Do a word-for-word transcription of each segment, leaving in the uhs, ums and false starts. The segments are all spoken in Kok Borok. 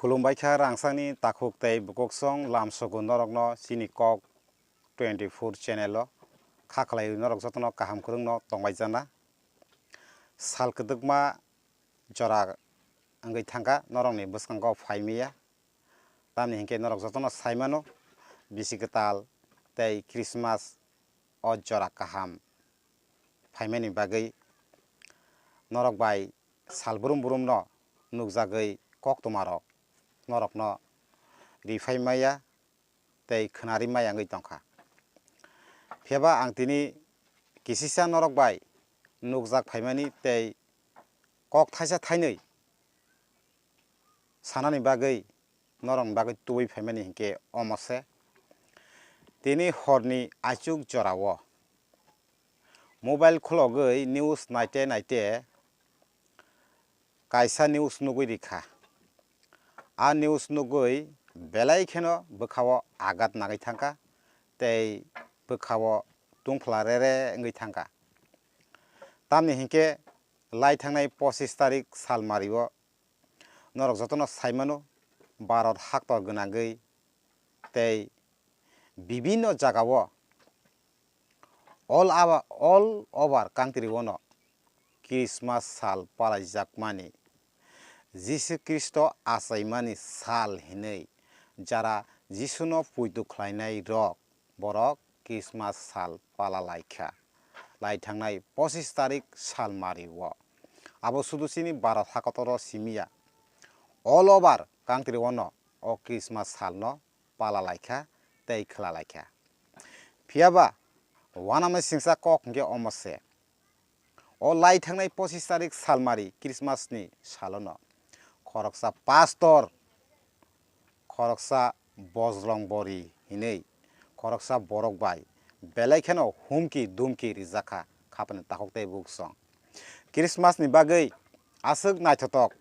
Khulumbai kha rangchakni takhuk tei bukuksong lamsogo norokno chini kok twenty four channel o kha khlaiwi norok jotono kaham kwrwngno tongbai jana. Sal kwdwkma jora wngwi thangkha norokni bwskango phaimaya, tamni hinkhe norok jotono saimano bisi kwtal tei Christmas o jora kaham phaimani bagwi norok bai sal brum brumno nukjagwi koktwmarok norokno riphaimaya tei khwnari maya wngwi tongkha. Phiyaba ang tini kisisa norok bai nukjak phaimani tei kok thaisa thainwi sanani bagwi norokni bagwi tubui phaimani hinkhe omo se. Tini horni aichuk jorao mobile khulogwi news naite naite kaisa news nugwi rikha. A news nugwi belai kheno bwkhao agat nagwi thangkha tei bwkhao tungphla rere wngwi thangkha. Tamni hinkhe lai thangnai pochis tarik salmario norok jotono saimano Bharat haktor gwnangwi tei bibinno jagao all aba-, all over country ono Christmas sal palaijakmani, Jisu Khristo achaimani sal hinwi jara Jisuno puitu khlainai rok borok Christmas sal pala laikha, lai thangnai pochis tarik salmario. Abo sudu chini Bharat hakotoro simiya, all over country ono o Christmas salno pala laikha tei khwla laikha. Phiyaba uanama singsa kok hinkhe omo se. O lai thangnai pochis tarik salmari Christmas ni salono khoroksa pastor, khoroksa bojrong bori hinwi khoroksa borok bai belai kheno humki dumki rijakha khapani takhuk tei buksong. Christmas ni bagwi aswk naithotok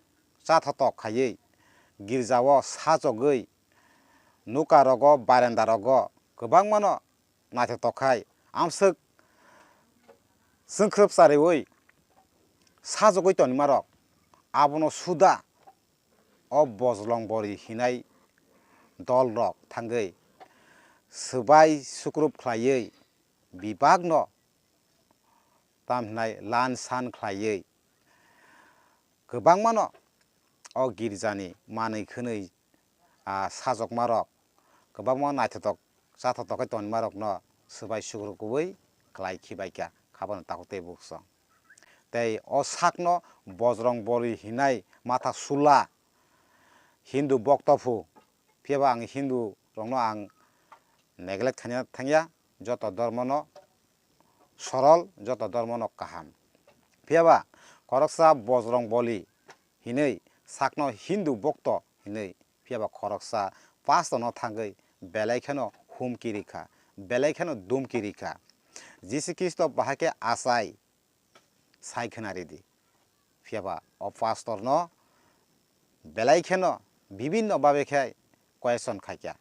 chathotok khaiwi girjao sajogwi nuka rogo, barenda rogo kwbangmano naithotok khai amswk swngkhrwp chariwi sajogwi tonimarok abono suda o bojrong bori hinai dolrok thangwi swbai sukrup khlaiwi bibakno tamhinai lan san khlaiwi kwbangmano o girjani manwi khwnwi, ah, sajokmarok kwbangma naithotok chathotok khe tonimarokno swbai sukrubwi kwlai khibaikha khabano takhuk tei buksong. Tei o sakno bojrong bori hinai matha sula Hindu bokto phu, phiyaba ang Hindu rokno ang neglect khaina thangya, joto dhormono sorol, joto dhormono kaham. Phiyaba khoroksa bojrong boli hinwi sakno Hindu bokto hinwi, phiyaba khoroksa pastor no thangwi belai kheno humki rikha, belai kheno dumki rikha. Jisu Khristo bahai khe achai sai khwna ridi. Phiyaba o pastor no belai kheno bibinno babe khe question khaikha.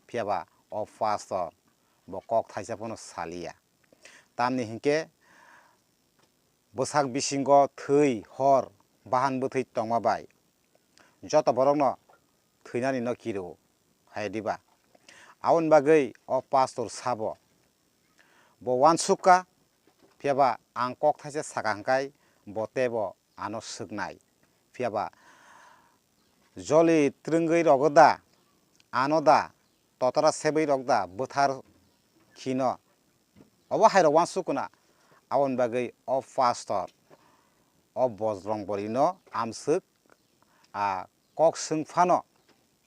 Phiyaba o pastor bo kok thaisa phano saliya. Tamni hinkhe bwsak bisingo thwi hor bahan bwthwi tongma bai joto borokno thwinani no kiro hai diba? Aboni bagwi o pastor sabo, bo uansukha, phiyaba ang kok thaisa saka hwnkhe bo teibo ano swknai. Phiyaba joli twrwngwi rogo da, ano da, totora sebwi rok da, bwthar khino. Obo hai rok uansuk khna, aboni bagwi o pastor, o bojrong borino amswk, a, kok swng phano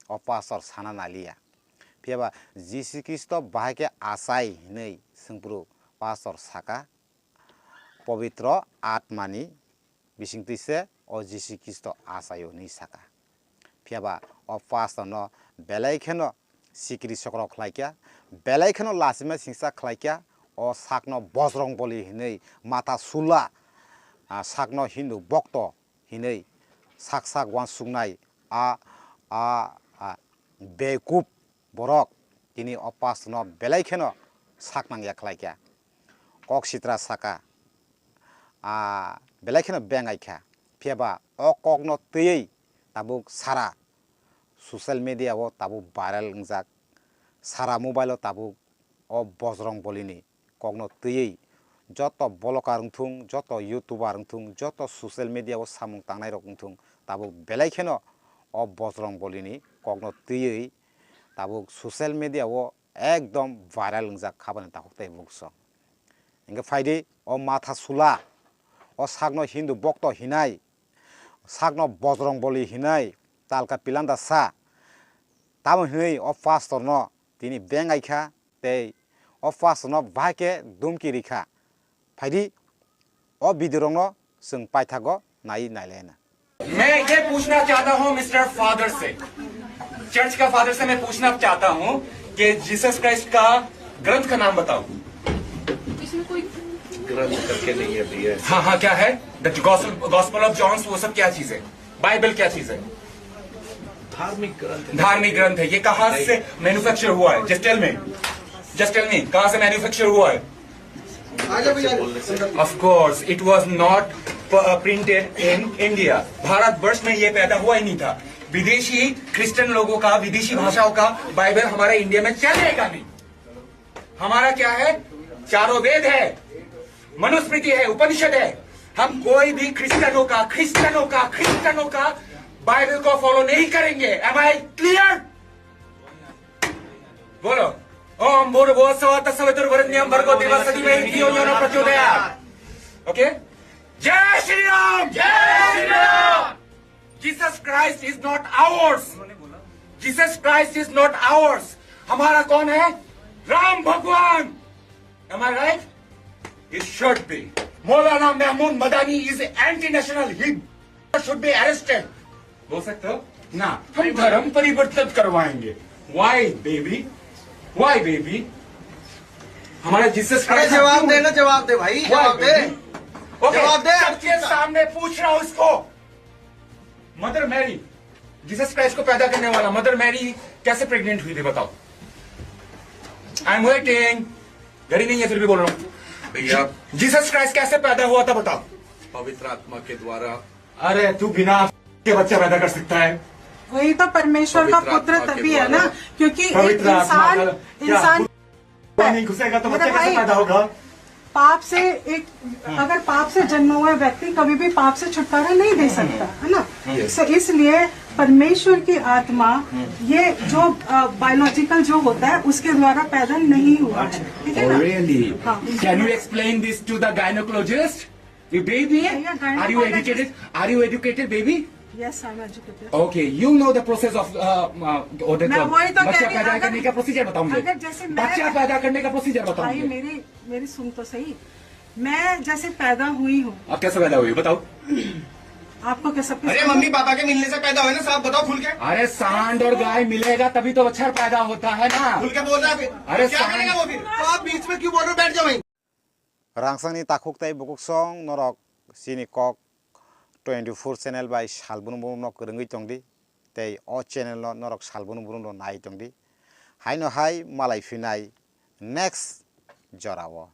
o pastor sana naliya. Phiyaba Jisu Khristo bahai khe achai hinwi swngphuru pastor saka, Pobitro Atmani bisingtwi se o Jisu Khristo achaio hinwi saka. Phiyaba o pastor no belai kheno sikiri sokro khlaikha, belai kheno lachima singsa khlaikha, o sakno bojrong boli hinwi mata sula, ah, sakno Hindu bokto hinwi sak sak uansuknai a, a, a, bekup borok tini o pastor no belai kheno sak nangya khlaikha. Kok sitra saka, a, belai kheno bengaikha. Phiyaba o kokno twiwi tabuk sara social media o tabuk viral wngjak, sara mobile o tabuk o Bojrong Bolini kokno twiwi joto vlogger wngthung, joto YouTuber wngthung, joto social media o samung tangnairok wngthung, tabuk belai kheno o Bojrong Bolini kokno twiwi tabuk social media o ekdom viral wngjak khabani takhuk tei bukso. Hingkhe phaidi o Matha Sula, o sakno Hindu bokto hinai, sakno Bojrong Boli hinai, Talka Pilanda sa, tamo hinwi o pastorno tini bengaikha tei o pastorno bahai khe dumki rikha. Phaidi o video rokno chwng paithago nai nailaina. मैं ये पूछना चाहता हूँ mister father से, चर्च का फादर से मैं पूछना चाहता हूँ कि जीसस क्राइस्ट का ग्रंथ का नाम बताओ। इसमें कोई ग्रंथ करके नहीं है भैया। हाँ हाँ, क्या है? द गॉस्पल ऑफ जॉन्स, वो सब क्या चीज है? बाइबल क्या चीज है? धार्मिक ग्रंथ है। धार्मिक ग्रंथ है। ये कहाँ से मैन्युफैक्चर हुआ है? Just tell me, just tell me, कहाँ से मैन्युफैक्चर हुआ है? कैसे बोलने से Of course, it was not printed in India. Bharatvarsh में ये पैदा हुआ ही नहीं था। विदेशी क्रिश्चियन लोगों का, विदेशी भाषाओं का बाइबल हमारे इंडिया में चलेगा नहीं। हमारा क्या है? चारों वेद है, मनुस्मृति है, उपनिषद है। हम कोई भी क्रिश्चियनों का, क्रिश्चियनों का, क्रिश्चियनों का बाइबल को फॉलो नहीं करेंगे। Am I clear? बोलो। ओम भूर्भुवः स्वः तत्सवितुर्वरेण्यं भर्गो देवस्य धीमहि धियो यो नः प्रचोदयात्। ओके? जय श्री राम। जय श्री Ram. Jesus Christ is not ours. Jesus Christ is not ours. हमारा कौन है? राम भगवान। Am I right? It should be. Maulana Mahmood Madani is anti national. He should be arrested. बोल सकते हो? ना, हम धर्म परिवर्तन करवाएंगे। Why baby? Why baby? हमारा जीसस अरे जवाब दे ना, जवाब दे भाई, जवाब दे। ओके, जवाब दे। सबके सामने पूछ रहा हूं उसको। मदर मैरी, जीसस क्राइस्ट को पैदा करने वाला मदर मैरी कैसे प्रेग्नेंट हुई थी, बताओ। I am waiting. घड़ी नहीं है, फिर भी बोल रहा हूँ। भैया, जीसस क्राइस्ट कैसे पैदा हुआ था, बताओ। पवित्र आत्मा के द्वारा। अरे, तू बिना के बच्चा पैदा कर सकता है? वही तो परमेश्वर का पवित्र आत्मा पुत्र के तभी है ना, द्वारा। क्योंकि पवित्र आत्मा इंसान का क्या? इंसान पानी घुसेगा तो बच्चा मेरे कैसे भाई, पैदा होगा? पाप से एक अगर पाप से जन्मा हुआ व्यक्ति कभी भी पाप से छुटकारा नहीं दे सकता, है ना? सो इसलिए परमेश्वर की आत्मा ये जो बायोलॉजिकल जो होता है उसके द्वारा पैदा नहीं हुआ है, ठीक है ना? Really? हाँ। Can you explain this to the gynecologist? You baby? Yeah, yeah, Are you gynecologist. educated? Are you educated, baby? Yes, I am educated. Okay, you know the process of uh, uh, what they मैं call, वही तो कह बच्चा रही हूँ, पैदा अगर- करने का प्रोसीजर बताऊंगे। अगर जैसे मैं- बच्चा पैदा करने का प्रोसीजर भाई बताऊंगे। मेरी मेरी सुन तो सही। मैं जैसे पैदा हुई हूँ, आप कैसे पैदा हुई बताओ। आपको क्या सब कुछ अरे मम्मी पापा के मिलने से पैदा हुए ना साहब, बताओ खुल के। अरे सांड और गाय मिलेगा तभी तो बच्चा पैदा होता है ना। खुल के बोल रहा है फिर। अरे क्या सांड। करेगा वो फिर? तो आप बीच में क्यों बोल रहे हो? बैठ जाओ वहीं। Rangsangni takhuk tei bukuksong norok chini kok twenty four channel bai salbrum brum no kwrwngwi tongdi tei o channel no norok salbrum brum no nai tongdi. Haino hai malai phinai next jorao.